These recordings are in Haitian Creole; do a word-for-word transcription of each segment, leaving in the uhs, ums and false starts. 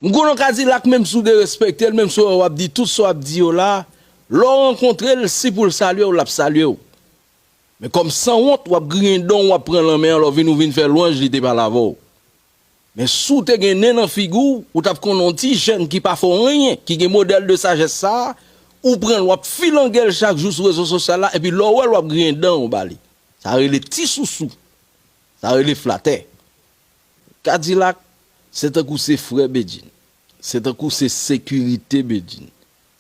M konnen w Kadilak, menm si w derespekte l, menm si w ap di tout sa w ap di yo la, lè w rankontre l, si pou l salye w, l ap salye w. Men kòm sanwont, w ap griyen dan w, w ap pran lanmen an, lè w vin, ou vin fè lwanj, li te pale avè w. Men si w te gen nen nan figi w, ou t ap konnen yon ti jèn ki pa fè w anyen, ki gen modèl de sajès sa a, ou pran l, w ap filange l chak jou sou rezo sosyal la, epi lè w wè l, w ap griyen dan w ba li. Sa rele ti sousou. Sa rele flatè. Kadilak, se tankou se frè Bedjine. Se tankou se sekirite Bedjine.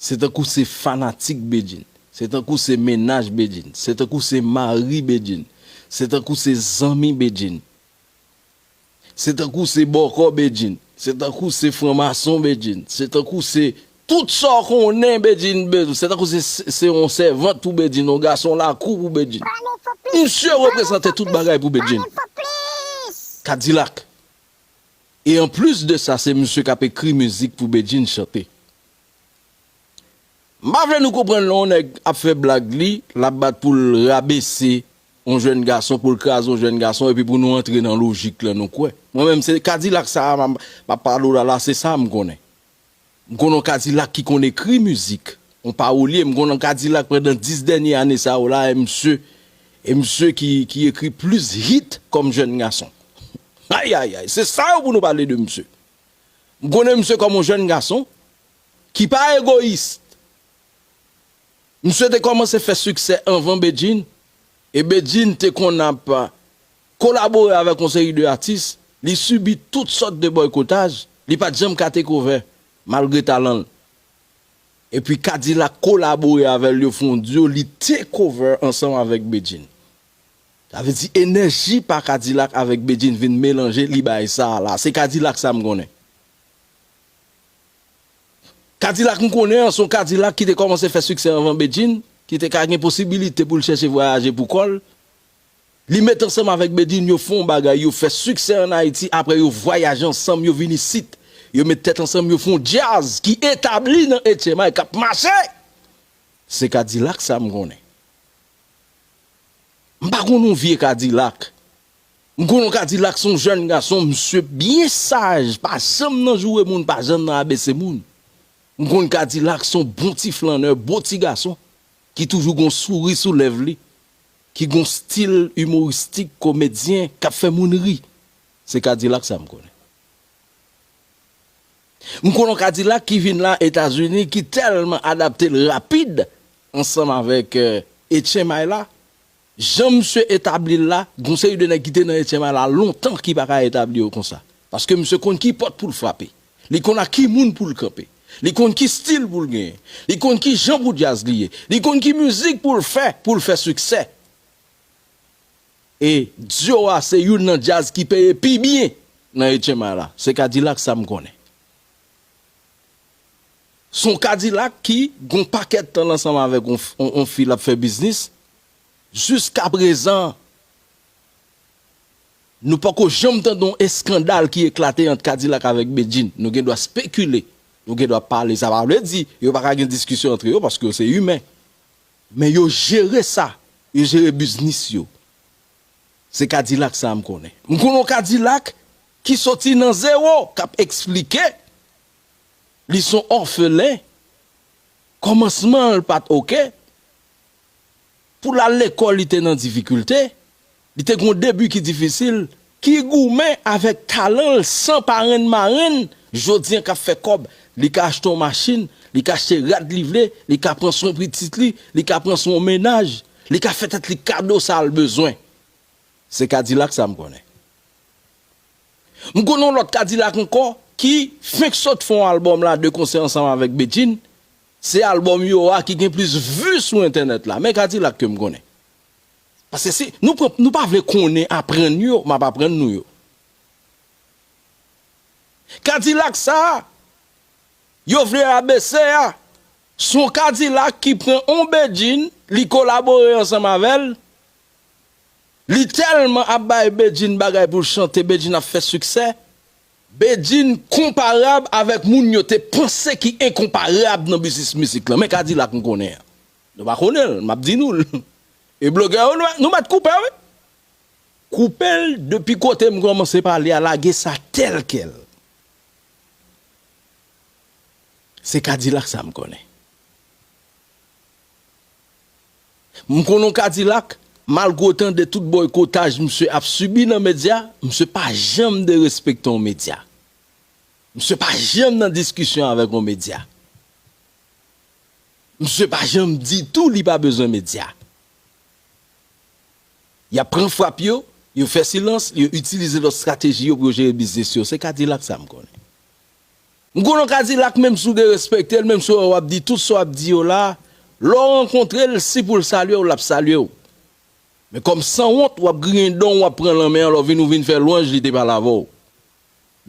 Se tankou se fanatik Bedjine. Se tankou se mennaj Bedjine. Se tankou se mari Bedjine. Se tankou se zanmi Bedjine. Se tankou se bòkò Bedjine. Se tankou se franmason Bedjine. Se tankou se tout sa w konnen Bedjine bezwen. Se tankou se, se, se yon sèvant pou Bedjine, yon gason lakou pou Bedjine. Misye reprezante tout bagay pou Bedjine. Kadilak. E anplis de sa, se misye k ap ekri mizik pou Bedjine chante. M pa vle nou konprann lè yon nèg ap fè blag li, l ap bat pou l rabese yon jèn gason, pou l kraze yon jèn gason, epi pou nou antre nan lojik lan nou kwè. Mwen menm, se Kadilak sa a m, m ap pale w la, la, se sa m konnen. M konnen yon Kadilak ki konn ekri mizik, yon pawolye, m konnen yon Kadilak pandan dis dènye ane sa yo la, e misye, e misye ki, ki ekri plis hit kòm jèn gason. Ayayay, se sa yo pou nou pale de misye. M konnen misye kòm yon jèn gason ki pa egoyis. Misye te kòmanse fè siksè anvan Bedjine, e Bedjine te konn ap kolabore avèk yon seri de atis, li sibi tout sòt de bòykotaj, li pa t janm ka take over, malgre talan l. Epi Kadilak kolabore avè l, yo fè yon duo, li take over ansanm avèk Bedjine. Sa vle di enèji pa Kadilak avèk Bedjine vin melanje, li bay sa a la. Se Kadilak sa m konnen. Kadilak m konnen an, se yon Kadilak ki te kòmanse fè siksè anvan Bedjine, ki te ka gen posibilite pou l chèche vwayaje pou kò l. Li met ansanm avèk Bedjine, yo fè yon bagay, yo fè siksè ann Ayiti, apre yo vwayaje ansanm, yo vin isit. Yo met tèt ansanm, yo fè yon djaz ki etabli nan H M I, k ap mache. Se Kadilak sa m konnen. M pa konn yon vye Kadilak. M konnen yon Kadilak se yon jèn gason, misye byen saj, pa janm nan joure moun, pa janm nan abese moun. M konn Kadilak se yon bon ti flannè, bon ti gason, ki toujou gon souri sou lèv li, ki gon stil imoristik, komedyen, k ap fè moun ri. Se Kadilak sa m konnen. M konnen yon Kadilak ki vin la Etazini, ki tèlman adapte l rapid ansanm avèk, eh, H M I la. Jan misye etabli l la, gon seri de nèg ki te nan H M I la lontan ki pa ka etabli yo konsa. Paske misye konn ki pòt pou l frape. Li konn ak ki moun pou l kanpe. Li konn ki stil pou l genyen. Li konn ki jan pou djaz li ye. Li konn ki mizik pou l fè, pou l fè siksè. E duo a se youn nan djaz ki peye pi byen nan H M I la. Se Kadilak sa m konnen. Se yon Kadilak ki gon pakèt tan l ansanm avèk yon, f- yon, yon fi l ap fè biznis. Jiskaprezan, nou poko janm tande yon eskandal ki eklate ant Kadilak avèk Bedjine. Nou gen dwa spekile, nou gen dwa pale. Sa pa vle di yo pa ka gen diskisyon antre yo, paske yo se imen. Men yo jere sa, yo jere biznis yo. Se Kadilak sa a m konnen. M konnen yon Kadilak ki soti nan zewo, k ap eksplike li se yon òfelen, kòmansman l pa t oke, pou l al lekòl li te nan difikilte, li te gen yon debi ki difisil, ki goumen avèk talan l san parenn marenn, jodi an k ap fè kòb, li ka achte yon machin, li ka achte rad li vle, li ka pran swen pitit li, li ka pran swen yon mennaj, li ka fè tèt li kado sa l bezwen. Se Kadilak sa m konnen. M konnen yon lòt Kadilak ankò ki fenk sot fè yon albòm la de konsè ansanm avèk Bedjine. Se albòm yo a ki gen plis vi sou entènèt la. Men Kadilak ke m konnen. Paske si nou pran, nou pa vle konnen, aprann yo, m ap aprann nou yo. Kadilak sa a, yo vle rabese a, se yon Kadilak ki pran yon Bedjine, li kolabore ansanm avè l. Li tèlman ap bay Bedjine bagay pou l chante, Bedjine ap fè siksè. Bedjine konparab avèk moun yo te panse ki enkonparab nan biznis mizik lan. Men Kadilak m konnen an. Nou pa konnen l, m ap di nou l. E blogè yo, nou, nou mèt koupe, wi. Koupe l depi kote m kòmanse pale a, lage sa tèlkèl. Se Kadilak sa m konnen. M konnen Kadilak, malgre w tande tout bòykotaj misye ap sibi nan medya, misye pa janm derespekte yon medya. Misye pa janm nan diskisyon avèk yon medya. Misye pa janm di tou li pa bezwen medya. Y ap pran frap yo, yo fè silans, yo itilize lòt estrateji yo pou yo jere biznis yo. Se Kadilak sa m konnen. M konnen Kadilak, menm si w derespekte l, menm si w ap di tout sa w ap di yo la, lè w rankontre l, si pou l salye w, l ap salye w. Men kòm sanwont, w ap griyen dan w, w ap pran lanmen an, lè w vin, ou vin fè lwanj, li te pale avè w.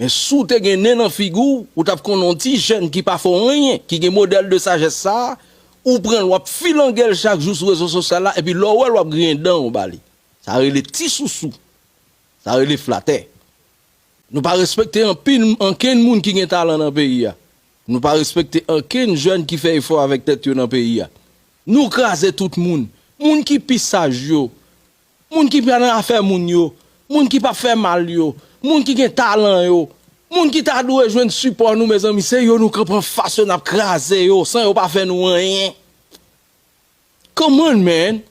Men si w te gen nen nan figi w, ou t ap konnen yon ti jèn ki pa fè w anyen, ki gen modèl de sajès sa a, ou pran l, w ap filangè l chak jou sou rezo sosyal la, epi lè w wè l, w ap griyen dan w ba li. Sa rele ti sousou. Sa rele flatè. Nou pa respekte anpil, ankenn moun ki gen talan nan peyi a. Nou pa respekte ankenn jèn ki fè efò avèk tèt yo nan peyi a. Nou kraze tout moun. Moun ki pi saj yo, moun ki pa nan afè moun yo, moun ki p ap fè mal yo, moun ki gen talan yo, moun ki ta dwe jwenn sipò nou, mezanmi, se yo nou kanpe anfas yo, n ap kraze yo, san yo pa fè nou anyen. Come on, man!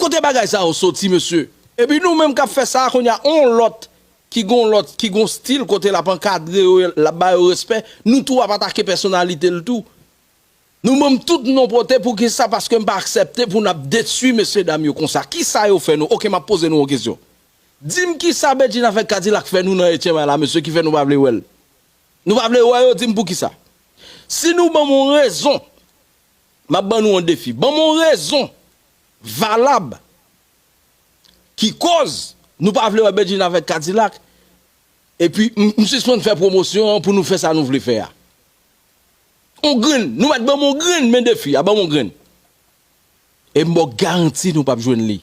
Kote bagay sa yo soti, mesye? Epi nou menm k ap fè sa a, kounye a, on lòt ki gon lòt, ki gon stil kote l ap ankadre yo, l ap ba yo respè, nou tou ap atake pèsonalite l tou. Nou ban m tout non pote, poukisa? Paske m pa aksepte pou n ap detwi mesye dam yo konsa. Kisa yo fè nou? Oke, m ap poze nou yon kesyon. Di m kisa Bedjine avèk Kadilak fè nou nan Etchenmay la, mesye, ki fè nou pa vle wè l? Nou pa vle wè yo, di m poukisa. Si nou ban m yon rezon, m ap ban nou yon defi. Ban m yon rezon valab ki koz nou pa vle wè Bedjine avèk Kadilak, epi m, m sispann fè pwomosyon an pou nou fè sa nou vle fè a. On grenn, nou mèt ban m on grenn, men defi a, ban m on grenn. E m ba w garanti nou p ap jwenn li.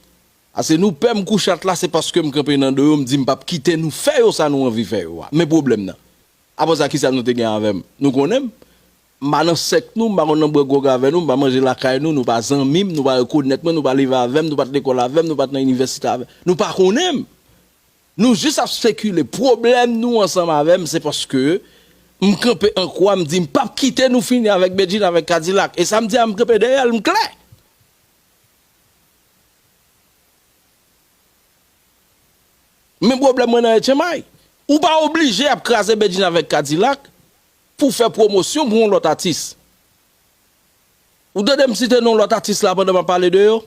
Ase nou pè m kouchat la, se paske m kanpe nan do yo, m di m p ap kite nou fè yo sa nou anvi fè yo a. Men pwoblèm nan. Apre sa, kisa nou te gen avè m? Nou konnen m. M pa nan sèk nou, m pa konn nan bwè gwòg avè nou, m pa manje lakay nou, nou pa zanmi m, nou pa rekonèt mwen, nou pa leve avè m, nou pa t lekòl avè m, nou pa t nan inivèsite avè m. Nou pa konnen m. Nou jis ap spekile. Pwoblèm nou ansanm avè m, se paske m kanpe an kwa, m di m p ap kite nou fini avèk Bedjine, avèk Kadilak. E sa m di a, m kanpe dèyè l, m klè. Men pwoblèm mwen nan Etchenmay. Ou pa oblije ap kraze Bedjine avèk Kadilak pou fè pwomosyon pou yon lòt atis. Ou tande m site non lòt atis la pandan m ap pale de yo?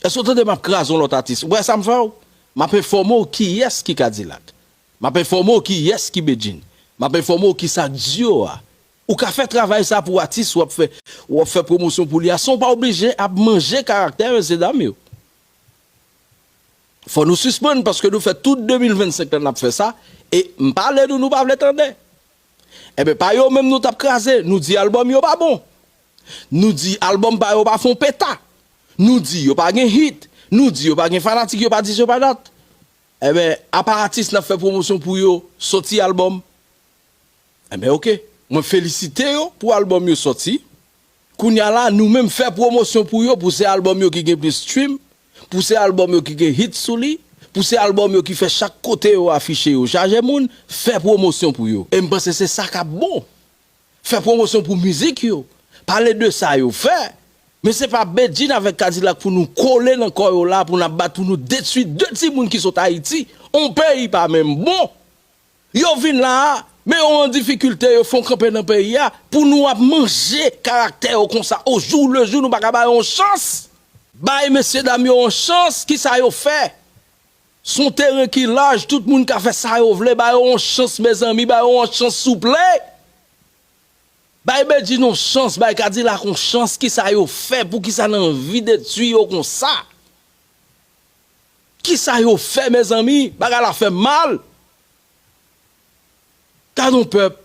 Èske w tande m ap kraze yon lòt atis? Ou wè sa m fè w? M ap enfòme w kiyès ki Kadilak. M ap enfòme w kiyès ki Bedjine. M ap enfòme w kisa k di yo a. Ou ka fè travay sa pou atis w ap fè, w ap fè pwomosyon pou li a, san w pa oblije ap manje karaktè mesye dam yo. Fò nou sispann, paske nou fè tout de mil vennsenk la n ap fè sa, e m pale nou, nou pa vle tande. Enben, pa yo menm nou t ap kraze, nou di albòm yo pa bon. Nou di albòm pa yo pa fè on peta. Nou di yo pa gen hit. Nou di yo pa gen fanatik, yo pa dis, yo pa dat. Enben, apa atis n ap fè pwomosyon pou yo soti albòm? Enben, oke. Mwen felisite yo pou albòm yo sòti. Kounye a la, nou menm fè pwomosyon pou yo, pou se albòm yo ki gen plis stream, pou se albòm yo ki gen hit sou li, pou se albòm yo ki fè chak kote yo afiche yo chaje moun, fè pwomosyon pou yo. E m panse se sa k ap bon. Fè pwomosyon pou mizik yo. Pale de sa yo fè. Men se pa Bedjine avèk Kadilak pou nou kole nan kò yo la, pou n ap bat, pou nou detwi de timoun ki sot Ayiti. On peyi pa menm bon. Yo vin la a, men yo an difikilte, yo fè on kanpe nan peyi a, pou nou ap manje karaktè yo konsa, o jou le jou, nou pa ka ba yo on chans. Bay mesye dam yo on chans, kisa yo fè? Se on teren ki laj, tout moun ka fè sa yo vle, ba yo on chans, mezanmi, ba yo on chans, souple. Bay Bedjine on chans, bay Kadilak on chans, kisa yo fè, poukisa n anvi detwi yo konsa? Kisa yo fè, mezanmi? Bagay la fè m mal. Gad on pèp.